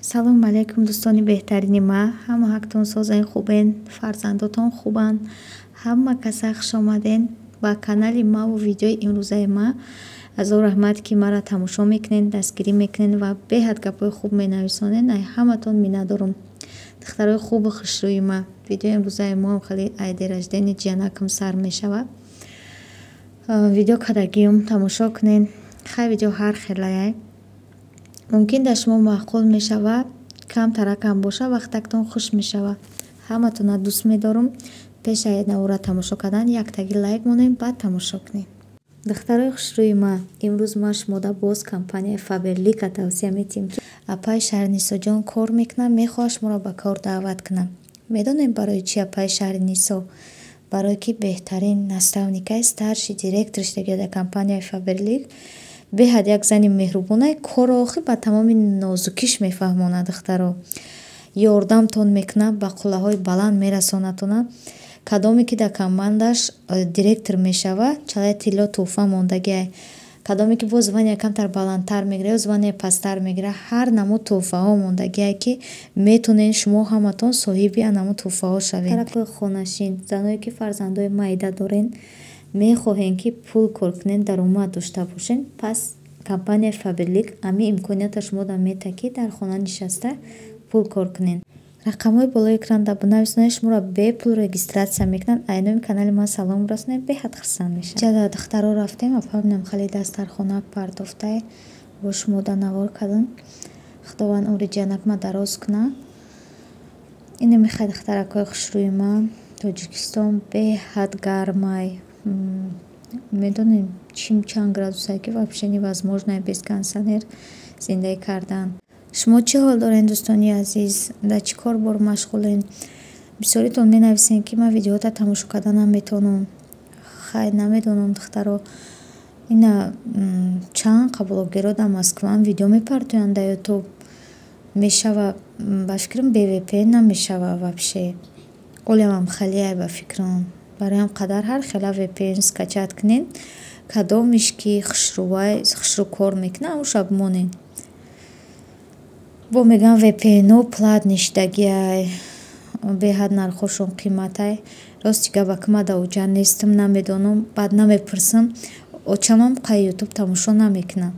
Салому алайкум, дӯстони беҳтарини ма. Ҳама ҳақтон созен, хубен, фарзандотон хубанд. Ҳама каса хушомаден ба канали маву видеои имрӯзаи ма. Азор раҳмат, ки маро тамошо мекунед, дастгирӣ мекунед ва беҳад гапҳои хуб менависонед. Ай ҳаматон миннатдорум. Духтарои хубу хушрӯи ма, видеои имрӯзаи моам хеле ай день рождения ҷиянакам сар мешавад. Видео кардагиюм, тамошо кунед. Хай, видео ҳар хелаяй. Мумкин дар шумо маъқул мешавад, камтаракам боша, вақтактон хуш мешавад. Ҳаматонро дӯст медорам. Пешаи навора тамошо кардан яктаги лайк монем, баъд тамошо кунем. Духтарои хушрӯи ма, имрӯз ман шумода боз компанияи Фаберлика тавсия метиҳем, ки апаи Шаҳринисоҷон кор мекунад, мехоҳад шуморо ба кор даъват кунад. Медонем, барои чи апаи Шаҳринисо? Барое ки беҳтарин наставникай, старший директор шудагия дар компанияи Фаберлик. Беҳад як зани меҳрубонай, корро охир ба тамоми нозукиш мефаҳмонад, духтаро. Ёрдамтон мекунад, ба қуллаҳои баланд мерасонадтона. Кадоме ки дар командаш директор мешавад, чалаи тилло тӯҳфа мондагиай. Кадоме ки боз звания камтар баландтар мегирад ё звания пасттар мегирад, ҳар намуд тӯҳфаҳо мондагиай, ки метонед шумо ҳаматон соҳиби анамуд тӯҳфаҳо шавед. Духтаракои хонашин, заное ки фарзандои майда дорен, мехоҳем, ки пул кор кунед, даромад дошта бошед, пас компанияи Фаберлик ҳамин имкониятро шумода метиҳад, ки дар хона нишаста пул кор кунед. Рақамҳои болои экранда бинависонед, шуморо бепул регистрация мекунанд. Ай номи канали ман салом расонед, беҳад хурсанд мешавам. Ҷада духтаро рафтем, апа хеле дастархона партофтай, бо шумода навор кардам. Худованд умри ҷиянакма дароз кунад. Ина мехай, духтаракҳои хушрӯи ман, Тоҷикистон беҳад гармай. Медонем, чим чанд градусае, ки вообще невозможно без кондиционер зиндагӣ кардан. Шумо чӣ ҳол доред, дӯстони азиз? Дар чӣ кор бор машғулен? Бисёритон менависед, ки ман видеоҳоро тамошо карда наметавонам. Хай, намедонам, духтаро. Ина чанд қа блогерҳо дар Москваам видео мепартоянд дар Ютуб. Мешава, ба фикрам, бе VPN намешава вообще. Олиам халияй, ба фикрам. Барои ҳам қадар ҳар хела VPN скачать кунед, кадомиш ки хушрӯвай, хушрӯ кор мекунад, ҳамуша бимонед. Бо мегӯям, VPN-ҳо платный шудагиай, беҳад нархҳошон қиматай. Рости гап, ака, ман дар оҷа нестам, намедонам, баъд намепурсам. Очамам қай Ютуб тамошо намекунад.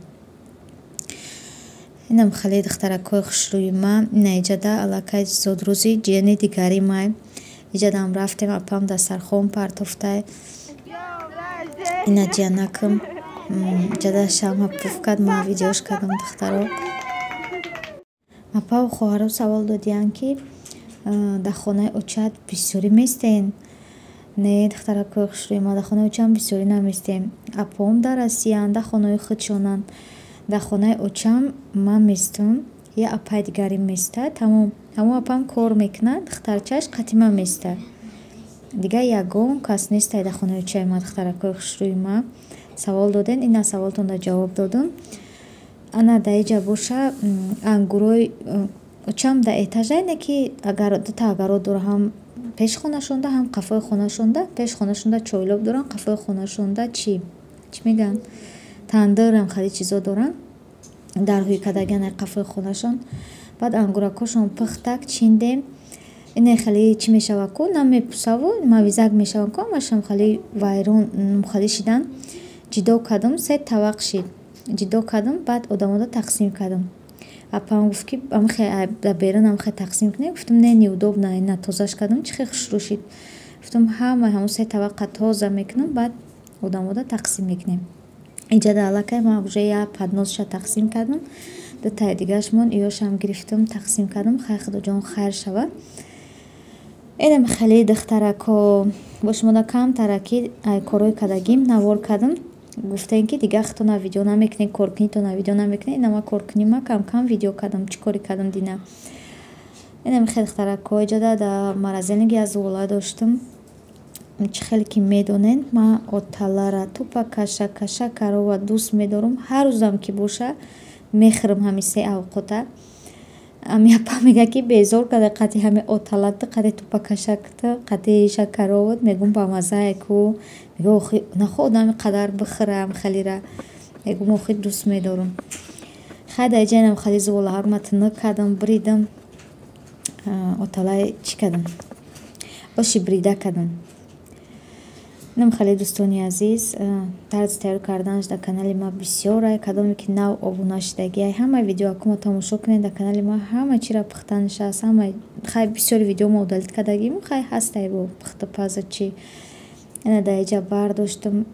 Инам хеле, духтаракҳои хушрӯи ман, ина иҷада аллакай зодрӯзи ҷияни дигари май. Иҷадам рафтем, апам дастархон партофтай. Ина ҷиянакам иҷада шамъа пуф кард, ман видеош кардам, духтаро. Апаву хоҳаро савол додиянд, ки дар хонаи очат бисёрӣ местен? Не, духтаракҳои хушрӯи ман, дар хонаи очам бисёрӣ наместем. Апоам дар Россияанд, дар хонаҳои худшонанд. Дар хонаи очам ман местам, я апаи дигаре местад, тамом. Ҳамон апам кор мекунад, духтарчааш қати ман местад. Дигар ягон кас нестай дар хонаи очаи ман, духтаракҳои хушрӯи ман. Савол доден, ина саволтонро ҷавоб додам. Ана дар иҷа боша ангурои очам дар этажае, не ки агар дута огород дора, ҳам пеши хонашонда, ҳам қафои хонашонда. Пеши хонашонда чойлоб доранд, қафои хонашонда чӣ мегӯянд, тандырам, хеле чизо доранд. Дар ҳӯй кардагиан ай қафои хонашон. Баъд ангуракҳошон пухтак чиндем. Ине хеле чӣ мешавад ку, намепусаву мавизак мешаванд ку, ҳамашам хеле вайрон хеле шидан. Ҷидо кардам, се тавақ шид. Ҷидо кардам, баъд одамода тақсим кардам. Апам гуфт, ки дар берун ҳамхе тақсим кунем. Гуфтам, не, неудобно, ина тозаш кардам, чӣ хел хушрӯ шид. Гуфтам, ҳамаи ҳамон се тавақа тоза мекунам, баъд одамода тақсим мекунем. Иҷада аллакай ман уже як подносша тақсим кардам. Дутаи дигараш монд, иёшам гирифтам, тақсим кардам. Хай, худоҷон, хайр шавад. Инам хеле, духтаракҳо, бо шумода камтараки ай корҳои кардагим навор кардам. Гуфтем, ки дигар худтона видео намекунед, коркунитона видео намекунед. Ина ман коркунима кам-кам видео кардам, чӣ коре кардам дина. Инам хеле, духтаракҳо, иҷода дар морозильник як зуғола доштам. Чӣ хеле ки медонед, ман оталара, тупа кашака, шакарова дӯст медорам. Ҳар рӯзам ки боша, мехӯрам ҳамин се авқота. Ами апа мегӯяд, ки безор карда қати ҳами оталату, қати тупа кашакту, қати шакароват. Мегӯм, бамаззае ку. Мегӯ, охи нахоҳ одам қадар бихӯрам хелира. Мегӯм, охи дӯст медорам. Хай, дар иҷа инам хали зуволаҳак ма тунук кардам, бридам, оталай чӣ кардам, оши брида кардам. Инам хеле, дӯстони азиз, тарзи тайёр карданаш дар канали ма бисёрай. Кадоме ки нав обуна шидагиай, ҳамаи видеоакума тамошо кунед. Дар канали ма ҳама чиро пухтанаш аст, ҳама. Хай, бисёри видео ма удалить кардагим, хай, ҳастай бо пухтупазу чӣ. Ина дар иҷа бардоштам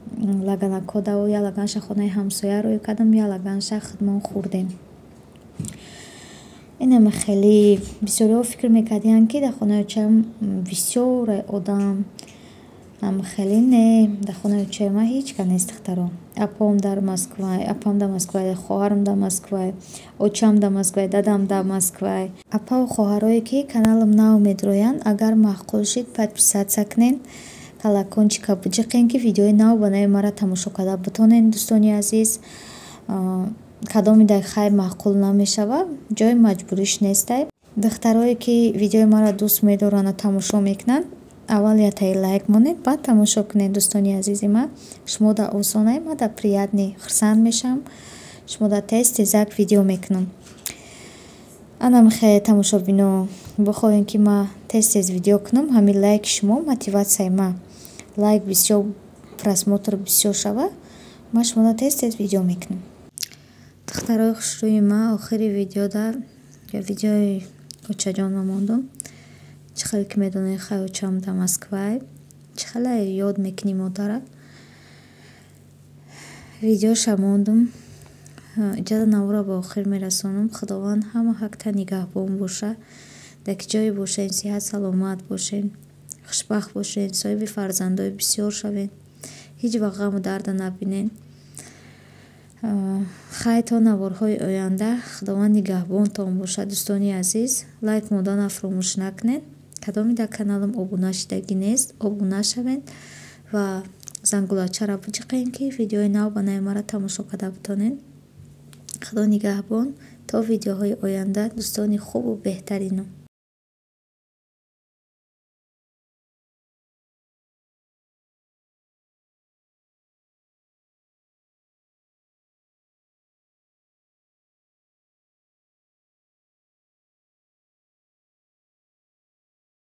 лаганакҳо даво, як лаганаша хонаи ҳамсоя рӯй кардам, як лаганаша худмон хӯрдем. Инаме хеле бисёриҳо фикр мекардиянд, ки дар хонаи очаам бисёре одам. Хеле не, дар хонаи очаи ман ҳеҷ кас нест, духтаро. Апом дар Москвай, апам дар Москвай, хоҳарам дар Москвай, очам дар Москвай, дадам дар Москвай. Апаву хоҳарое, ки каналам нав медроянд, агар маъқул шид, подписаться кунед, колокольчика биҷиқен, ки видеои нав ба нави маро тамошо карда битонед, дӯстони азиз. Кадоме дар хай маъқул намешавад, ҷои маҷбуриш нестай. Духтарое, ки видеои маро дӯст медоранду тамошо мекунанд, аввал яктаи лайк монед, баъд тамошо кунед, дӯстони азизи ман. Шумо да осонай, ман да приятный, хурсанд мешавам, шумо да тез тезак видео мекунам. Анам хеле, тамошобино, бихоҳем, ки ман тез тез видео кунам, ҳамин лайки шумо мотиватсияи ман. Лайк бисёр, просмотр бисёр шавад, ман шуморо тез тез видео мекунам. Духтарои хушрӯи ман, охири видеода видеои очаҷонма мондум. Чӣ хеле ки медонед, хай, очам дар Москвай. Чӣ хеле ёд мекунӣ модарат. Видеоша мондум. Иҷоза, наворо ба охир мерасонам. Худованд ҳама ҳақта нигаҳбон боша. Дар ки ҷое бошед, сиҳат саломат бошед, хушбахт бошед, соҳиби фарзандои бисёр шавед, ҳеҷ вақт ғаму дарда набинед. Хай, то наворҳои оянда Худованд нигаҳбонтон бошад, дӯстони азиз. Лайк монданро фаромӯш накунед. Кадоме дар каналам обуна шидагӣ нест, обуна шавед ва зангулачаро биҷиқед, ки видеои нав ба нави маро тамошо карда битонед. Худо нигаҳбон, то видеоҳои оянда, дӯстони хубу беҳтаринам.